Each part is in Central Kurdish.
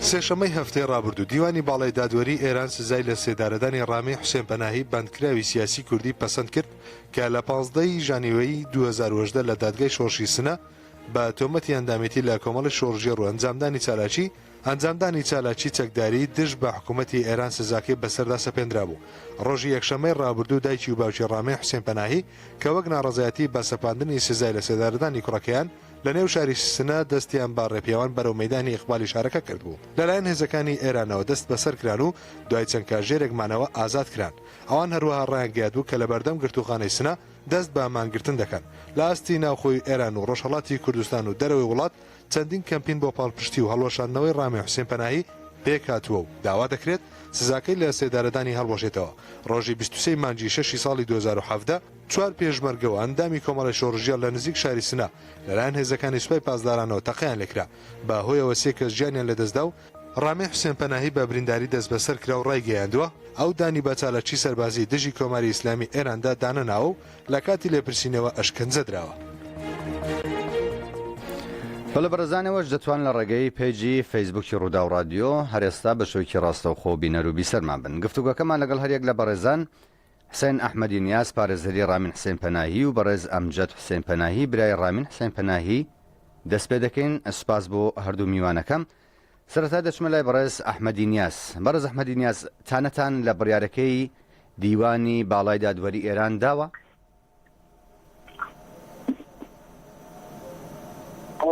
سێشەممەی هەفتەی ڕابردوو دیوانی باڵای دادوەری ئێران سزای لە سێدارەدانی ڕامین حوسێن پەناهی بەندکراوی سیاسی کوردی پەسەند کرد کە لە 15 ی ژانیوەی 2018 لە دادگای شۆڕشی سنە بە تۆمەتی ئەندامێتی لە کۆمەڵی شۆڕشگێڕ و ئەنجامدانی چالاکی ئەنجامدانی چالاکی چەکداری دژ بە حکوومەتی ئێران سزاکەی بەسەردا سەپێندرابوو. ڕۆژی یەکشەممەی ڕابردوو دایکی و باوکی ڕامین حوسێن پەناهی کە وەک ناڕەزایەتی بە سەپاندنی سزای لەسێدارەدانی کوڕەکەیان لە نێو شاری سنە دەستیان بە ڕێپێوان بەرەو مەیدانی ئیقبالی شارەکە کردبوو لەلایەن هێزەکانی ئێرانەوە دەست بەسەر کران و دوای چەند کاژێرێک مانەوە ئازاد کران. ئەوان هەروەها ڕایانگەیاندبوو کە لەبەردەم گرتووخانەی سنە دەست بە مانگرتن دەکەن. لە ئاستی ناوخۆی ئێران و ڕۆژهەڵاتی کوردستان و دەرەوەی وڵات چەندین کەمپین بۆ پاڵپشتی و هەڵوەشاندنەوەی ڕامین حوسێن پەناهی پێکهاتووە و داوا دەکرێت سزاکەی لە سێدارەدانی هەڵوەشێتەوە. ڕۆژی 23 ی مانگی شەشی ساڵی 2017، چوار پێشمەرگە و ئەندامی کۆمەڵەی شۆڕشگێڕ لە نزیک شاری سنە لەلایەن هێزەکانی سوپای پاسدارانەوە تەقەیان لێکرا، بە هۆیەوە سێ کەس گیانیان لەدەستدا و ڕامین حوسێن پەناهی بە برینداری دەستبەسەر کرا و ڕایگەیاندووە، ئەو دانی بە چالاکی سەربازی دژی کۆماری ئیسلامی ئێراندا دانەناوە و لە کاتی لێپرسینەوە ئەشکەنجە دراوە. بەڵێ بەڕێزان ئێوەش دەتوان لە ڕێگەی پەیجی فەیسبووکی ڕووداو ڕادیۆ هەر ئێستا بە شێوەیەکی ڕاستەوخۆ بینەر و بیسەرمان بن. گفتوگۆکەمان لەگەڵ هەریەک لە بەڕێزان حسێن ئەحمەدی نیاز پارێزەری ڕامین حسێن پەناهی و بەڕێز ئەمجەد حسێن پەناهی برای ڕامین حسێن پەناهی دەست پێ دەکەین. سوپاس بۆ هەردوو میوانەکەم. سەرەتا دەچمە لای بەڕێز ئەحمەدی نیاز. بەڕێز ئەحمەدی نیاز، تانەتان لە بڕیارەکەی دیوانی باڵای دادوەری ئێران داوە؟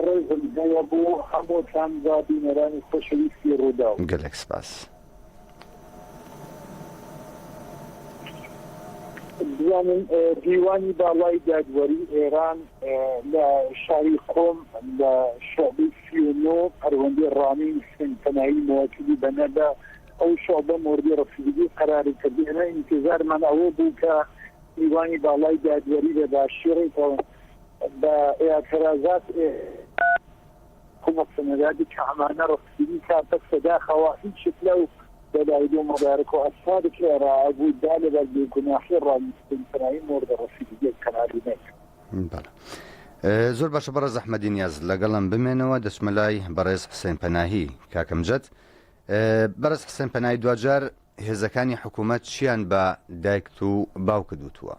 ڕێزم هەیە بۆ هەمووتان و بینەرانی خۆشەویستی ڕووداو. گەلێک سپاس. بزانن دیوانی باڵای دادوەری ئێران لە شاری قۆم لە شعبەی 39 پەروەندەی ڕامین حسێن پەناهی مواکلی بەنە بە ئەو شعبە مۆردی ڕەسیدگی قەراری کرد. ئێمە ئینتیزارمان ئەوە بوو کە دیوانی باڵای دادوەری بە باشی ڕێکەوە بە ئێعترازات حکومەت کە ئەمانە ڕەسیدگی کا بەس بەداخەوە هیچ لەو دەلایل و مدارک و اسناد که ارائه بود دال بر بیگناهی ڕامین حسێن پەناهی مورد ڕەسیدگی قەراری نەگرت. بەڵێ زۆر باشە بەڕێز ئەحمەدی نیاز لەگەڵم بمێنەوە دەچمە لای بەڕێز حسێن پەناهی کاک ئەمجەد بەڕێز حسێن پەناهی دواجار هێزەکانی حکوومەت چیان بە دایکت و باوکت وتووە؟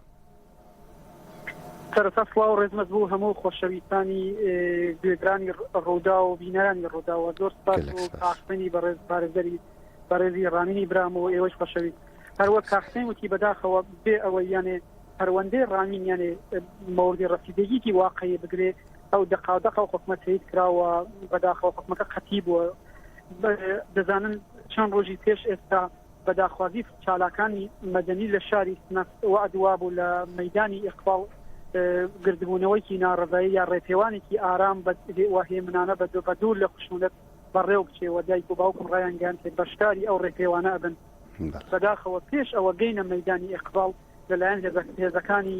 سەرەتا سڵاو و ڕێزمەت بۆ هەموو خۆشەویستانی گوێگرانی ڕووداو و بینەرانی ڕووداوە زۆر سپاس گەلەک بۆ سپاس. کاک حسێنی بەڕێز پارێزەری بەڕێزی ڕامینی برام و ئێوەش خۆشەویست هەروەک کاک حسێن وتی بەداخەوە بێ ئەوەی یانێ پەروەندەی ڕامین یانێ مەوردی ڕەسیدەگیکی واقعی بگرێ ئەو دەقاودەق ئەو حکومە تەیید کراوە بەداخەوە حکومەکە قەتی بووە دەزانن چەند ڕۆژی پێش ئێستا بە داخوازی چالاکانی مەدەنی لە شاری سنە وەعد وابوو لە مەیدانی ئیقباڵ گردبوونەوەیکی ناڕەزایی یا ڕێپێوانێکی ئارام و هێمنانە بە دوور لە خشونەت بەڕێوە بچێ و دایک و باوکم ڕایانگەیاند کە بەشداری ئەو ڕێپێوانە ئەبن. بەداخەوە پێش ئەوە گەینە مەیدانی ئیقباڵ لەلایەن هێزەکانی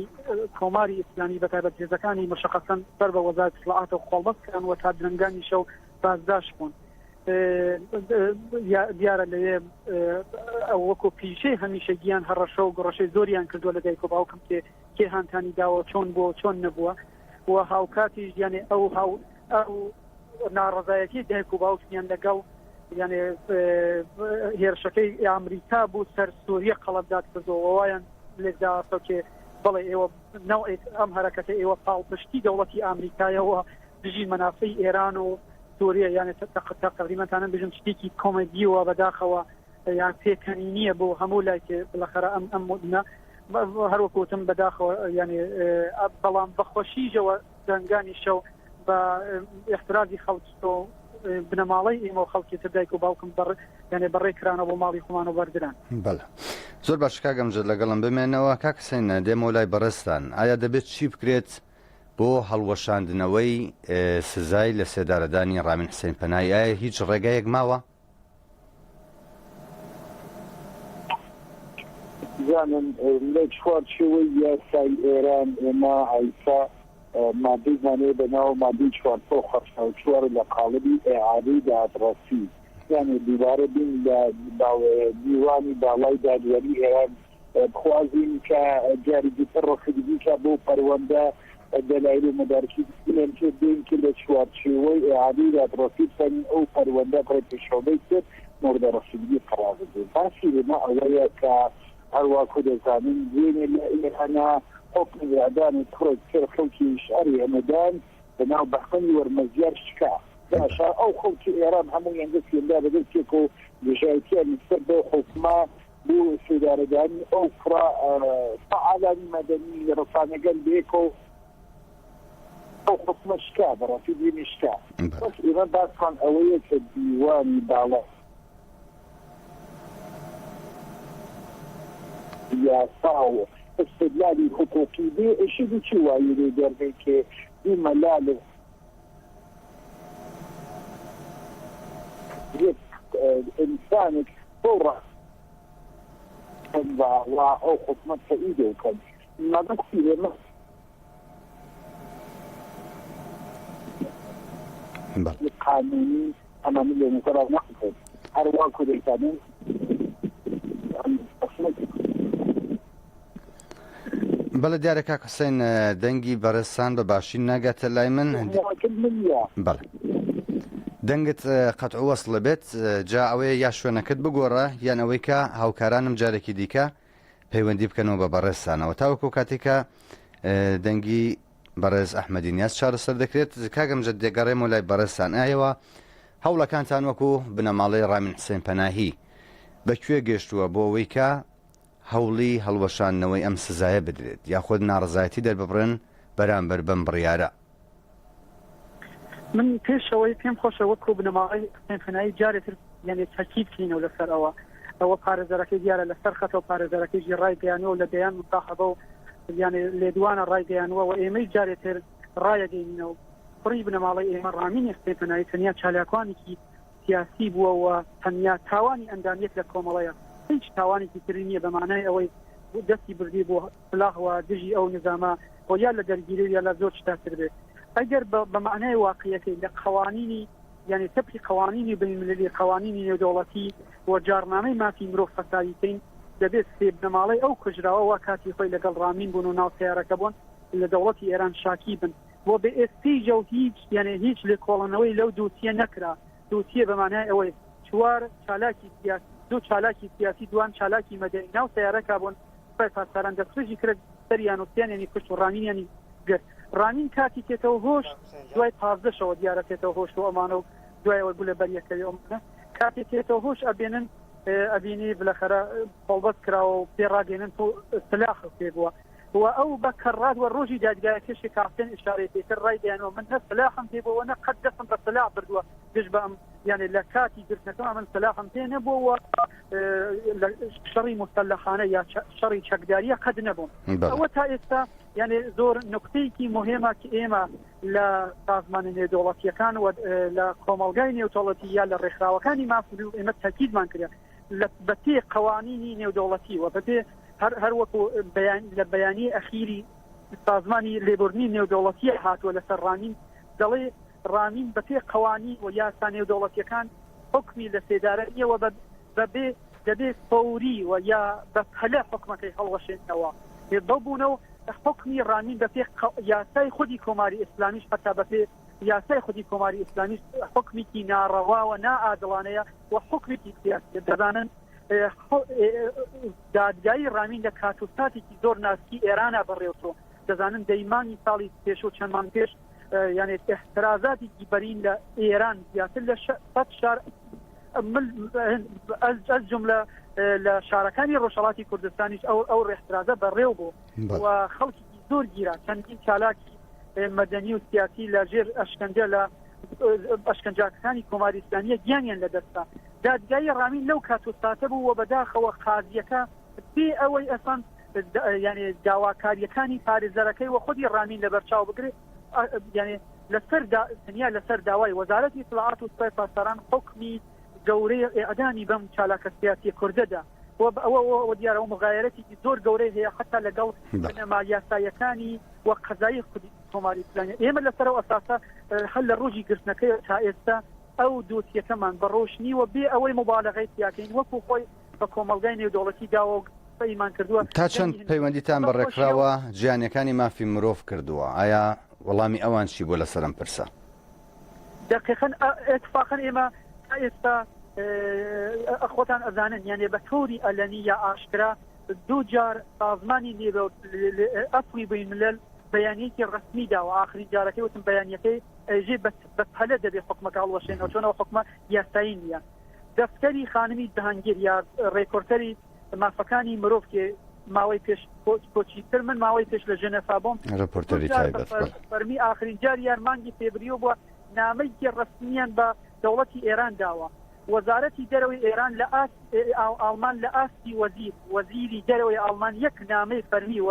کۆماری ئیسلامی بەتایبەت هێزەکانی مشەخەسەن سەر بە وەزارەتی ئیتڵاعاتەوە قۆڵبەست کران و تا درەنگانی شەو بازداشت بوون. دیارە لەوێ ئەو وەکو پیشەی هەمیشە گیان هەڕەشە و گوڕەشەی زۆریان کردووە لە دایک و باوکم کێ کێ هانتانی داوە چۆن بووە چۆن نەبووە و هاوکاتیش یانێ ئەو هاو ئەو ناڕەزایەتی دایک و باوکمیان لەگەڵ یانێ هێرشەکەی ئەمریکا بوو سەر سووریە قەڵەمداد کردەوە وایان لێکدا کێ بەڵێ ئێوە نەوعێک ئەم هەرەکەتە ئێوە پاڵپشتی دەوڵەتی ئەمریکایەوە دژی مەنافعی ئێران و سوریە یانێ تەقریبا تانم بژم شتێکی کۆمەدیوە بەداخەوە یان پێکەنینیە بۆ هەموو لایکێ بڵەخەرە ئەم ئەم مدنە هەروەک وتم بەداخەوە یانێ بەڵام بەخۆشیژەوە دەنگانی شەو بە احترازی خەڵکی بنەماڵەی ئێمە و خەڵکی تر دایک و باوکم بەڕ یانێ بەڕێ کرانەوە بۆ ماڵی خۆمان و بەردران. بەڵێ زۆر باشە کاک ئەمجەد لەگەڵم بمێنەوە کاک حسێن دێمەوە لای بەڕێزتان ئایا دەبێت چی بکرێت بۆ هەڵوەشاندنەوەی سزای لەسێدارەدانی ڕامین حسێن پەناهی ئایا هیچ ڕێگایەک ماوە؟ بزانن لە چوارچێوەی یاسای ئێران ئێمە ئایسا مادەیمان هەیە بە ناو مادەی 474 لە قاڵبی ئێعادەی دادڕەسی یانێ دووبارە بین لە دیوانی باڵای دادوەری ئێران بخوازین کە جارێکی تر ڕەسیدگی کا بۆ پەروەندە. دەلایل و مەدارکی بێن کە بێن کە لە چوارچێوەی ئیعادەی دادڕەسی بتوانین ئەو پەروەندە بڕێتە شعبەی تر مورد رسیدگی قەرار بدرێت. باسی ئێمە ئەوەیە کە هەروا کو دەزانین دوێنێ لە ئێرانا حوکمی ئیعدامی کوڕێک تر خەڵکی شاری هەمەدان بە ناو بەهمەنی وەرمەزیار شکا. باشە ئەو خەڵکی ئێران هەموویان دەستیان دا بە دەستێک و دژایەتیان نسبەت بەو حوکمە بۆ سێدارەدانی ئەو کوڕە فەعالانی مەدەنی ڕسانەگەل بەیەکەوە ئەو حوکمە شکا بەڕاستی دوێنێ شکا. بەس ئێمە باسمان ئەوەیە کە دیوانی باڵا یاسا و ئیستدلالی حقوقی بێ ئشی چی وایە لێ دەربێ کە دوو مەلا لە یەک ئینسانێک بەو ڕا و ئەو حکومە تەئیدەو کەن مەبەستی ئێمە قانونی ئەمانە لە نظرا نەقڵ هەر وا کوردستانن بەڵێ دیارە کاک حوسێن دەنگی بەڕێزتان بە باشی ناگاتە لای من بەڵێ دەنگت قەت وەصلە بێت جا ئەوەیە یا شوێنەکەت بگۆڕە یان ئەوەی کە هاوکارانم جارێکی دیکە پەیوەندی بکەنەوە بە بەڕێزتانەوە تاوەکو کاتێکە دەنگی بەڕێز ئەحمەدی نیاز چارەسەر دەکرێت کاگەم جد دەگەڕێمەوە لای بەڕێزتان ئایەوە هەوڵەکانتان وەکو بنەماڵەی ڕامین حسێن پەناهی بە کوێ گەشتووە بۆ ئەوەی کە هەوڵی هەڵوەشاندنەوەی ئەم سزایە بدرێت یاخود ناڕەزایەتی دەرببڕن بەرامبەر بەم بڕیارە. من پێش ئەوەی پێم خۆشە وەکو بنەماڵەی حسێن پەناهی جارێ تر یانێ تەکید بکەینەوە لەسەر ئەوە ئەوە پارێزەرەکەی دیارە لەسەر خەتە و پارێزەرەکەیشی ڕایگەیانووە و لە دەیان موساحەبە و یانێ لێدوانە ڕایگەیانووە و ئێمەی جارێ تر ڕایەگەینینەوە کوڕی بنەماڵەی ئێمە ڕامینی حسێن پەناهی تەنیا چالاکوانێکی سیاسی بووە و تەنیا تاوانی ئەندامیەت لە کۆمەڵەیە هیچ تاوانێکی تری نییە بە مانای ئەوەی دەستی بردی بۆ سلاح و دژی ئەو نزامە و یا لە دەرگیری و یا لە زۆر شتا تر بێت ئەگەر بە مانای واقعیەکەی لە قەوانینی یعنی تەبقی قەوانینی بین المللی قەوانینی نێودەوڵەتی و جاڕنامەی مافی مرۆڤ حەسابی بکەین دەبێت سێ بنەماڵەی ئەو کوژراوە وا کاتی خۆی لەگەڵ ڕامین بوون و ناو سەیارەکە بوون لە دەوڵەتی ئێران شاکی بن و بە ئێستیجەو هیچ یانێ هیچ لێکۆڵەنەوەی لەو دوسیە نەکرا، دوسیە بە مانای ئەوەی چوار چالاکی سیاسی دوو چالاکی سیاسی دوان چالاکی مەدەنی ناو سەیارەکا بوون سوپای پاسداران دەستڕێژی کرە سەریان و سیانیانی کوشت و ڕامینیانی گرت ڕامین کاتی تێتەوە هۆش دوای 15 شەوە دیارە تێتەوە هۆش و ئەمانە و دوای ئەوەی گولە بەریەکەوی ئەمانە کاتی تێتەوە هۆش ئەبێنن ئەبینی بلەخەرە قۆڵبەست کراوە و پێ ڕاگەێنن تۆ سلاح پێ بووە و ئەو بە کەڕات وە ڕۆژی دادگایەکەشی کە حسێن ئیشارەی پێ کرد ڕایگەیاندوە من نە سلاحم پێ بووە نە قەت دەستم بە سلاح بردووە دژ بە ئەم یانێ لە کاتی گرتنەکەم من سلاحم پێ نەبووە و لە شەڕی موسەلەحانە یا شەڕی چەکداریە قەت نەبووم ئەوە تا ئێستا یانێ زۆر نوکتەیەکی مهمە کە ئێمە لە سازمانە نێودەوڵەتیەکان و لە کۆمەڵگای نێودەوڵەتی یا لە ڕێکخراوەکانی ماف ئێمە تەکیدمان کرد لە بەپێ قەوانینی نێودەوڵەتی و بەپێ هەر هەر وەکو بەیان لە بەیانی ئەخیری سازمانی لێبوردنی نێودەوڵەتیە هاتووە لەسەر ڕامین دەڵێ ڕامین بەپێ قەوانین و یاسا نێودەوڵەتیەکان حوکمی لە سێدارە نییە و بە بەبێ دەبێ فەوری و یا بە پەلە حوکمەکەی هەڵوەشێننەوە بەو بوونە و حوکمی ڕامین بەپێ یاسای خودی کۆماری ئیسلامیش حتا بەپێ یاسای خودی کۆماری ئیسلامیش حوکمیکی ناڕەوا و نائادڵانەیە و حوکمێکی سیاسیە دەزانن دادگایی ڕامین لە کات و ساتێکی زۆر ناسکی ئێرانە بەڕێوچۆ دەزانن دەی مانگی ساڵی پێش و چەند مانگ پێش یانێ احترازاتێکی بەرین لە ئێران زیاتر لە سەد شار ئەز جملە لە شارەکانی ڕۆژهڵاتی کوردستانیش ئەو ئەو ڕێحترازە بەڕێو بوو و خەڵکی زۆر گیرا چەندین چالاکی مەدەنی و سیاسی لە ژێر ئەشکەنجە لە ئەشکەنجاکانی کۆماری ئیسلامیە گیانیان لەدەستدا دادگایی ڕامین لەو کات و ساتە بوو و بەداخەوە قازیەکە بێ ئەوەی ئەسان یعنی داواکاریەکانی پارێزەرەکەی و خودی ڕامین لەبەرچاو بگرێت یعنی لەسەر تەنیا لەسەر داوای وەزارەتی اطلاعات و سوپای پاسداران حکمی گەورەی ئێعدامی بەم چالاکە سیاسیە کوردەدا و ئەوە ئەوە دیارە و مغایرەتێکی زۆر گەورەی هەیە حتا لەگەڵ بنەما یاساییەکانی و قەزایی خودی کۆماری ئیسلامی ئێمە لەسەر ئەو ئەساسە هەر لە ڕۆژی گرتنەکەی تا ئێستا ئەو دۆسیەکەمان بە ڕۆشنی و بێ ئەوەی موبالەغەی تیاکەین وەکو خۆی بە کۆمەڵگای نێودەوڵەتی داوە و. قسەیمان کردووە. تا چەند پەیوەندیتان بە ڕێکخراوە جیهانیەکانی مافی مرۆڤ کردووە؟ ئایا وەڵامی ئەوان چی بووە لەسەر ئەم پرسە؟ دەقیقەن ئێتفاقەن ئێمە تا ئێستا خۆتان ئەزانن یانێ بە تۆری ئەلەنی یا ئاشکرا دوو جار سازمانی ئەفوی بین ملل بەیانیەکی ڕەسمی داوە ئاخرین جارەکەی وتم بەیانیەکەی ئەیژێ بە پەلە دەبێ حکومەکە هەڵوەشێنەوە چۆنەوە حکومە یاسایی نییە دەفتەری خانمی جەهانگیر یا ڕێکۆرتەری مافەکانی مرۆڤ کێ ماوەی پێش کۆچی تر من ماوەی پێش لە ژنەفا بۆم ڕپۆرتەری تایبەت فەرمی ئاخرین جار یان مانگی فێبریۆ بووە نامەیەکی ڕەسمیان بە دەوڵەتی ئێران داوە وەزارەتی دەرەوەی ئێران لە ئاست ئاڵمان لە ئاستی وەزیر وەزیری دەرەوەی ئاڵمان یەک نامەی فەرمی و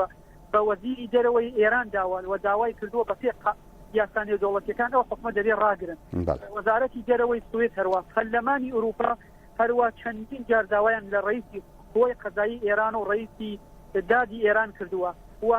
بە وەزیری دەرەوەی ئێران داوە و داوای کردووە بە پێ یاسا نێودەوڵەتیەکان ئەو حکومە دەبێ ڕاگرن. وەزارەتی دەرەوەی سوید هەروا، پەرلەمانی ئوروپا هەروا چەندین جار داوایان لە ڕەیسی قوەی قەزایی ئێران و ڕەیسی دادی ئێران کردووە و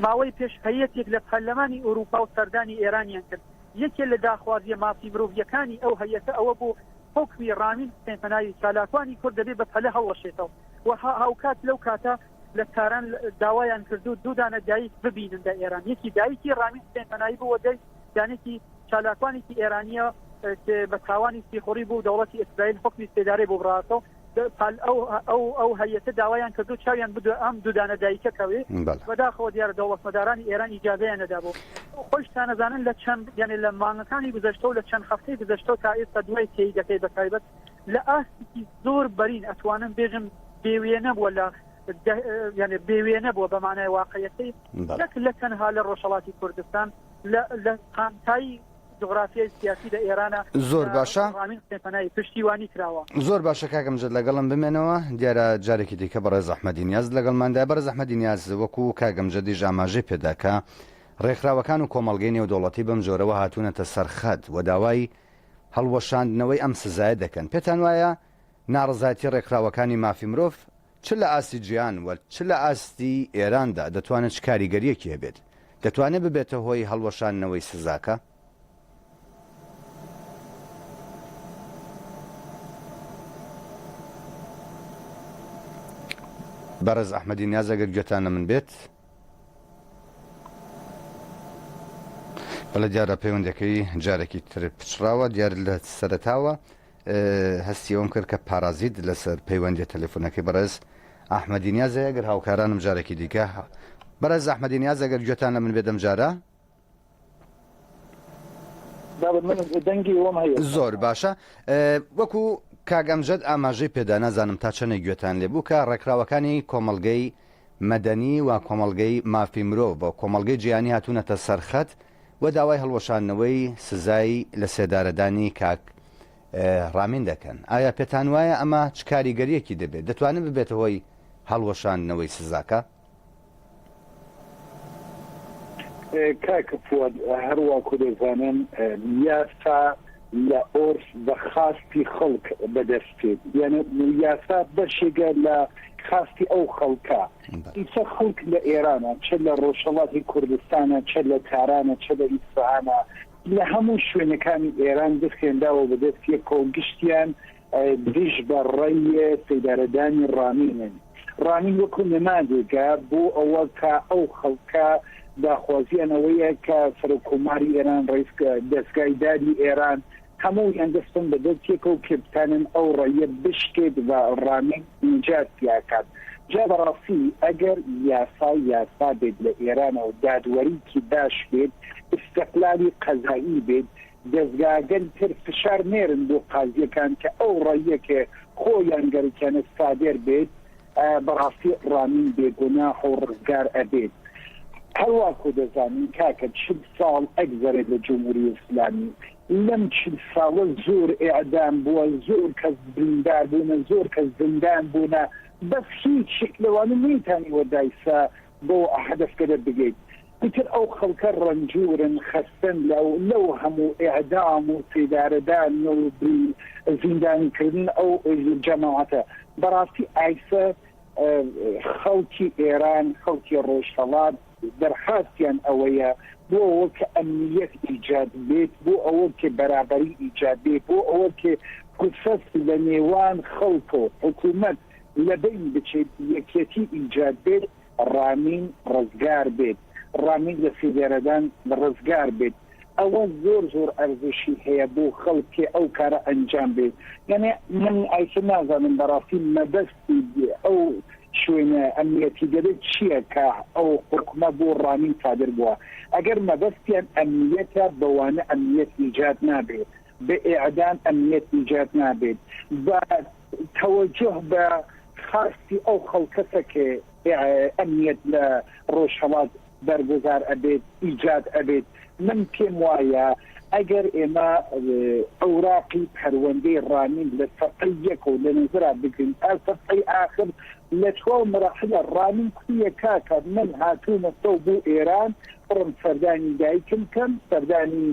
ماوەی پێش هەیەتێک لە پەرلەمانی ئوروپا و سەردانی ئێرانیان کرد. یەکێ لە داخوازیە مافی مرۆڤیەکانی ئەو هەیەتە ئەوە بوو حوکمی ڕامین حوسێن پەناهی چالاکوانی کورد دەبێ بە پەلە هەڵوەشێتەوە و هاوکات لەو کاتە لە تاران داوایان کردوو دوو دانە دایک ببینن لە ئێران یەکی دایکی ڕامین حوسێن پەناهی بوو و دانێکی چالاکوانێکی ئێرانیە بە تاوانی سیخوڕی بوو دەوڵەتی ئیسرائیل حکمی سێدارەی بۆ بڕاتەوە ئەو ئەو ئەو هەیەتە داوایان کردو چاویان بدو ئەم دوو دانە دایکە کەوێ بەداخەوە دیارە دەوڵەتمەدارانی ئێران ئیجازەیان نەدابوو خۆشتان ئەزانن لە چەند یعنی لە مانگەکانی گوزەشتە و لە چەند هەفتەی گوزەشتە تا ئێستا دوای تێیدەکەی بە تایبەت لە ئاستێکی زۆر بەرین ئەتوانم بێژم بێوێنە بووە لە یعنی بێوێنە بووە بە مانای واقعەکەی نەک لە تەنها لە ڕۆژهەڵاتی کوردستان لە پانتایی جوغرافیای سیاسی لە ئێرانە زۆر باشە ڕامین حسێن پەناهی پشتیوانی کراوە. زۆر باشە کاک ئەمجەد لەگەڵم بمێنەوە دیارە جارێکی دیکە بەڕێز ئەحمەدی نیاز لەگەڵماندایە بەڕێز ئەحمەدی نیاز وەکو کاک ئەمجەدیش ئاماژەی پێدا کە ڕێکخراوەکان و کۆمەڵگەی نێودەوڵەتی بەم جۆرەوە هاتوونەتە سەر خەت و داوای هەڵوەشاندنەوەی ئەم سزایە دەکەن پێتان وایە ناڕەزایەتی ڕێکخراوەکانی مافی مرۆڤ چ لە ئاستی جیهان و چ لە ئاستی ئێراندا دەتوانێت چ کاریگەرییەکی هەبێت؟ دەتوانێت ببێتە هۆی هەڵوەشاندنەوەی سزاکە؟ بەڕێز ئەحمەدی نیاز ئەگەر گوێتان لە من بێت. بەڵێ دیارە پەیوەندەکەی جارێکی تر پچڕاوە دیار لە سەرەتاوە هەستی ئەوەم کرد کە پارازیت لەسەر پەیوەندیە تەلەفۆنەکەی بەڕێز ئەحمەدی نیاز هەیە گەر هاوکارانم جارێکی دیکە بەڕێز ئەحمەدی نیاز ئەگەر گوێتان لە من بێت ئەم جارە زۆر باشە وەکو کاک ئەمجەد ئاماژەی پێدا نازانم تا چەندێک گوێتان لێ بوو کە ڕێکخراوەکانی کۆمەڵگەی مەدەنی و کۆمەڵگەی مافی مرۆڤ و کۆمەڵگەی جیهانی هاتوونەتە سەرخەت و داوای هەڵوەشاندنەوەی سزای لەسێدارەدانی کاک ڕامین دەکەن، ئایا پێتان وایە ئەمە چ کاریگەرییەکی دەبێت، دەتوانێت ببێتە هۆی هەڵوەشاندنەوەی سزاکە؟ کاک فواد هەر واکو دەزانن یاسا لە عورف بە خواستی خەڵک بەدەست تێت یانە یاسا بەشێکە لە خواستی ئەو خەڵکە ئیسە خەڵک لە ئێرانە چ لە ڕۆژهەڵاتی کوردستانە چ لە تارانە چ لە ئیسفەهانە لە هەموو شوێنەکانی ئێران دەستیان داوە بە دەست یەکەوە گشتیان دژ بە ڕێی سێدارەدانی ڕامینن. ڕامین وەکو نمادێکە بۆ ئەوە کە ئەو خەڵکە داخوازیان ئەوەیە کە سەرۆک کۆماری ئێران، ڕئیس دەزگای دادی ئێران هەموویان دەست بن بە دەست یەکەوە کە بتانن ئەو ڕێیە بشکێت و ڕامین نجات پیاکات. جا بەڕاستی ئەگەر یاسا یاسا بێت لە ئێرانەوە دادوەریکی باش بێت، ئیستقلالی قەزایی بێت، دەزگاگەل تر فشار نێرن بۆ قازیەکان کە ئەو ڕێیە کە خۆیان گەرەکیانە سادێر بێت بەڕاستی ڕامین بێ گوناح و ڕزگار ئەبێت. هەرواکو دەزانین کاکە 40 ساڵ ئەگزەرێت لە جمهوری ئیسلامی لەم 40 ساڵە زۆر ئێعدام بووە زۆر کەس بریندار بوونە زۆر کەس زیندان بوونە بەس هیچ شک لەوانە نەیتانیوە دایسە بەو هەدەفگەلە بگەیت ئیتر ئەو خەڵکە ڕەنجورن خەستەن لەو لەو هەموو ئێعدام و سێدارەدان و زیندانی کردن ئەو جەماعەتە بەڕاستی ئایسە خەڵکی ئێران خەڵکی ڕۆژهەڵات دەرخاستیان ئەوەیە بۆ ئەوە کە ئەمنیەت ئیجاد بێت بۆ ئەوە کە بەرابەری ئیجاد بێت بۆ ئەوە کە قسەس لە نێوان خەڵک و حکوومەت. لە بەین بچێت، یەکیەتی ئیجاد بێت، ڕامین ڕزگار بێت، ڕامین لە سێدارەدان ڕزگار بێت، ئەوە زۆر زۆر ئەرزشی هەیە بۆ خەڵک کێ ئەو کارە ئەنجام بێت. یانێ من ئایسە نازانم بەڕاستی مەبەستی ئەو شوێنە ئەمنیەتی دەبێت چییە کە ئەو حوکمە بۆ ڕامین سادر بووە. ئەگەر مەبەستیان ئەمنیەتە بەوانە ئەمنیەت ئیجاد نابێت. بە ئێعدام ئەمنیەت ئیجاد نابێت. بە تەوەجوه بە خواستی ئەو خەڵکەسە کە ئەمنیەت لە ڕۆژهەڵات بەرگوزار ئەبێت، ئیجاد ئەبێت. من پێم وایە ئەگەر ئێمە ئەوراقی پەروەندەی ڕامین لە سەفحەی یەکەوە لە نەزرا بگرین تا سەفحەی ئاخر لە تواو مەراحلا ڕامین کوتیە کاکە من هاتوومەتەو بۆ ئێران بڕم سەردانی دایکم کەم سەردانی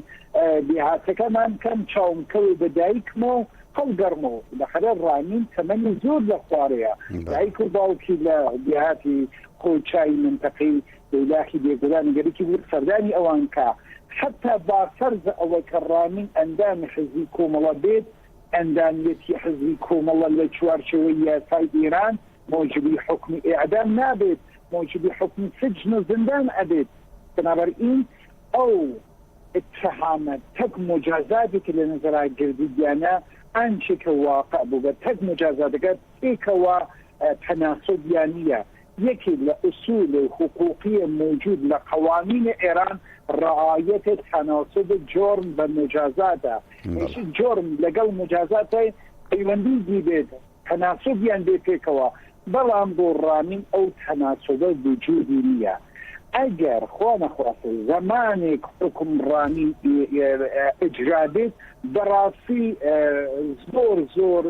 دێهاتەکەمان کەم چاوم کەوێ بە دایکمەوە هەڵگەڕمەوە بالاخەرە ڕامین تەمەنی زۆر لە خوارەیە دایک و باوکی لە دێهاتی کۆچای مەنتەقەی لەیلاخی بێگولان گەرەکی بوو سەردانی ئەوان کا حەتا با فەرزە ئەوە کە ڕامین ئەندامی حزبی کۆمەڵە بێت ئەندامیەتی حزبی کۆمەڵە لە چوارچێوەی یاسای ئێران مۆجبی حوکمی ئێعدام نابێت مۆجبی حوکمی سجن و زندان ئەبێت بنابراین ئەو اتهامە تەک مجازاتی کە لە نظرا گردیانە ئانچە کە واقع بوو بە تەک مجازاتەکە پێکەوە تەناسوبیان نییە. یەکێک لە ئوسول حقوقی موجود لە قوانین ئێران ڕعایەت تەناسوب جرم بە مجازاتە. هیچ جرم لەگەڵ مجازاتە پەیوەندی دیبێت تەناسوبیان بێ پێکەوە، بەڵام بۆ ڕامین ئەو تەناسوبە وجودی نییە. ئەگەر خوا نەخواستە زەمانێک حوکمڕانی ئیجرا بێت بەڕاستی زۆر زۆر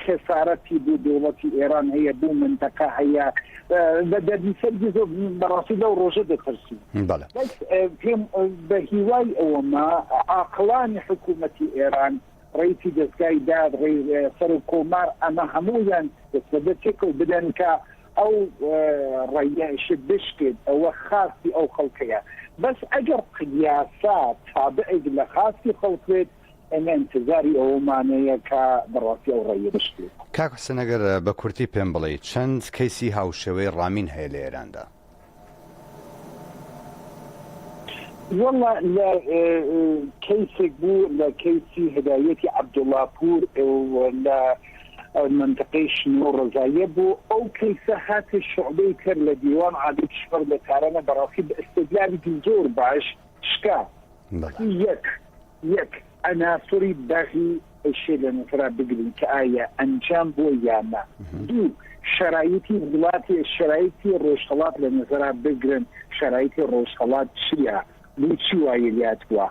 خەسارەتی بۆ دەوڵەتی ئێران هەیە بۆ منتەقە هەیە بە دەردیسەرگی زۆر بەڕاستی لەو ڕۆژە دەترسین. بەس پێم بە هیوای ئەوەمە عاقڵانی حکوومەتی ئێران ڕەیسی دەزگای داد، سەرۆک کۆمار ئەمە هەموویان دەست بە دەستێکەوە بدەن کە ئەو ڕەیە شت بشکێت ئەوە خاستی ئەو خەڵکەیە بەس ئەگەر یاسا تابعێک لە خاستی خەڵک بێت ئێمە ئینتزاری ئەوەمانەیە کە بەڕاستی ئەو ڕەیە بشکێت. کاک حسێن ئەگەر بە کورتی پێم بڵێی چەند کەیسی هاوشێوەی ڕامین هەیە لە ئێراندا؟ وەڵا لە کەیسێک بوو لە کەیسی هدایەتی عەبدوڵاپوور لە مەنتقەی شنۆ ڕەزاییە بوو ئەو کەیسە هاتە شوعبەی تر لە دیوان عالی کشوەر لە تارانە بەڕاستی بە ئیستدلالێکی زۆر باش شکا یەک یەک عەناسوری بەغی ئەشێ لە نەزەرا بگرین کە ئایا ئەنجام بووە یا نا. دوو، شەرایتی وڵاتی شەرایتی ڕۆژهەڵات لە نەزەرا بگرن شەرایتی ڕۆژهەڵات چییە؟ بۆچی وای لێهاتووە؟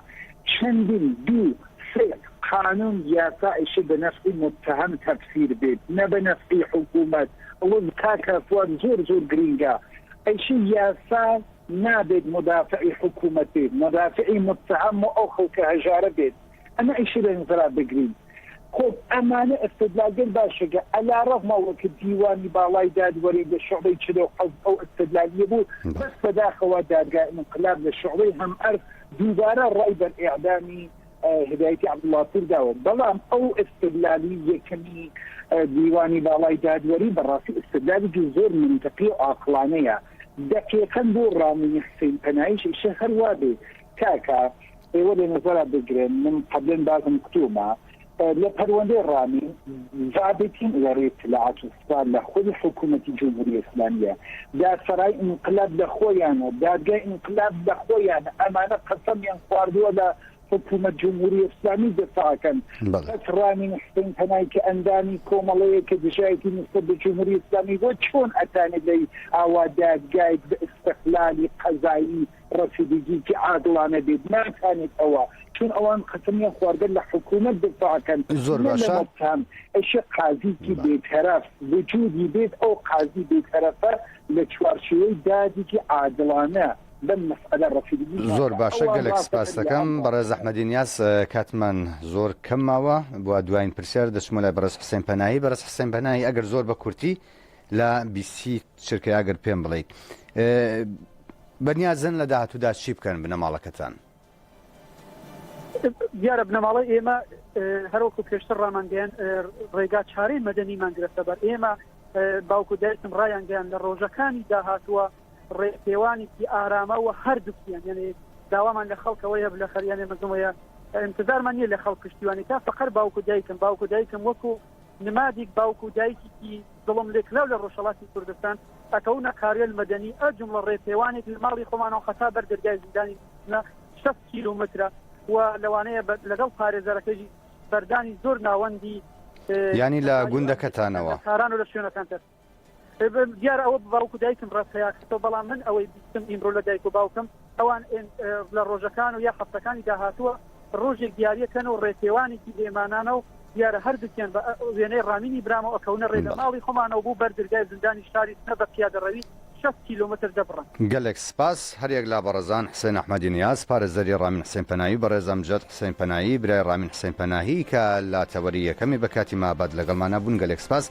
چەندین دوو، سێ، قانوون یاسا ئەشێ بە نەفعی موتەهەم تەفسیر بێت نە بە نەفعی حکوومەت ئەوە کاکە فواد زۆر زۆر گرینگە ئەشێ یاسا نابێت مودافعی حکوومەت بێت، مودافعی موتەهەم و ئەو خەڵکە هەژارە بێت. ئەمە ئیشی لە نزرا بگرین. خۆب ئەمانە ئستدلالگەل باشەگە عەلا ڕەغم ئەوە کە دیوانی باڵای دادوەری لە شوعبەی 47 ئەو ئستدلالیە بوو، بەس بەداخەوە دادگای ئینقلاب لە شوعبەی هەمئەرز دووبارە ڕای بەر ئێعدامی هدایەتی عەبدوڵڵاپوور داوە. بەڵام ئەو ئستدلالی یەکەمی دیوانی باڵای دادوەری بەڕاستی ئستدلالێکی زۆر مەنتقی و عاقڵانەیە. دەقیقەن بۆ ڕامینی حسین پەناییش ئیشە هەر وابێ کاکە ئێوە لە نەزەرا بگرن من قەبلەن بازم کوتومە لە پەروەندەی ڕامین زابتین ئدارەی اطلاعات و سپا لە خودی حکوومەتی جمهوری ئسلامیە دادسەرای ئینقلاب لە خۆیانە دادگای ئینقلاب لە خۆیانە ئەمانە قەسەمیان خواردووە لە حکوومەت جمهوری ئسلامی دفاع کەن بەس ڕامین حسین پەنای کە ئەندامی کۆمەڵەیە کە دژایەتی نسبەت بە جمهوری ئسلامی بۆ چۆن ئەتانێت لەی ئاوا دادگایەک بە ئستقلالی قەزایی ڕەسیدگیکی عادڵانە بێت ناتانێت ئەوە چون ئەوان قەسەمیان خواردە لە حکوومەت دفاع کەن زۆر نە لە باشە متهم ئەشێ قازیکی بێتەرەف وجودی بێت ئەو قازی بێتەرەفە لە چوارچێوەی دادێکی عادڵانە بەم مەسئەلە ڕەسیدگی زۆر ناکا باشە ئەوان گەلێک ڕاست سپاس دەکەن لە دەکەم ئەم ڕاستە. بەڕێز ئەحمەدی نیاز کاتمان زۆر کەم ماوە بۆ دواین پرسیار دەچمە لای بەڕێز حسێن پەناهی بەڕێز حسێن پەناهی ئەگەر زۆر بە کورتی لە بیسی چرکەیا گەر پێم بڵێیت بەنیازن لە داهاتوودا چی بکەن بنەماڵەکەتان؟ دیارە بنەماڵەی ئێمە هەروەکو پێشتر ڕامانگەیان ڕێگا چارەی مەدەنیمان گرتە بەر ئێمە. باوک و دایکم ڕایانگەیان لە ڕۆژەکانی داهاتووە ڕێپێوانێکی ئارامە و هەردووکیان یعنی داوامان لە خەڵکەوەیە لە خەریانێ مەزمەیە انتظارمان نییە لە خەڵک پشتیوانی تا فقر باوک و دایکم باوک و دایکم وەکو نمادیک باوک و دایکێکی زوڵم لێکراو لە ڕۆژهەڵاتی کوردستان ئەکەونە کاریەل مەدەنی ئە جومڵە ڕێپێوانێک لە ماڵی خۆمانەوە هەتا بەر دەرگای زیندانی سنە 60 کیلۆمەترە و لەوانەیە لەگەڵ پارێزەرەکەیشی سەردانی زۆر ناوەندی یانی لە گوندەکەتانەوە؟ تاران و لە شوێنەکان تر. دیارە ئەوە باوک و دایکم ڕەتیان کردەوە بەڵام من ئەوەی بیستم ئیمڕۆ لە دایک و باوکم ئەوان لە ڕۆژەکان و یا هەفتەکانی داهاتووە ڕۆژێک دیاریەکەن و ڕێپێوانێکی بێمانانە و دیارە هەردووکیان بە وێنەی ڕامینی برامەوە ئەکەونە ڕێ لە ماڵی خۆمانەوە بۆ بەر درگای زیندانی شاری سنە بە پیادەڕەوی 60 کیلۆمەتر دەبڕن. گەلێک سپاس هەریەک لە بەڕێزان حسێن ئەحمەدی نیاز پارێزەری ڕامین حسێن پەناهی و بەڕێز ئەمجەد حسێن پەناهی برای ڕامین حسێن پەناهی کە لە تەوەری یەکەمی بە کاتی ماباد لەگەڵمانا بوون گەلێک سپاس.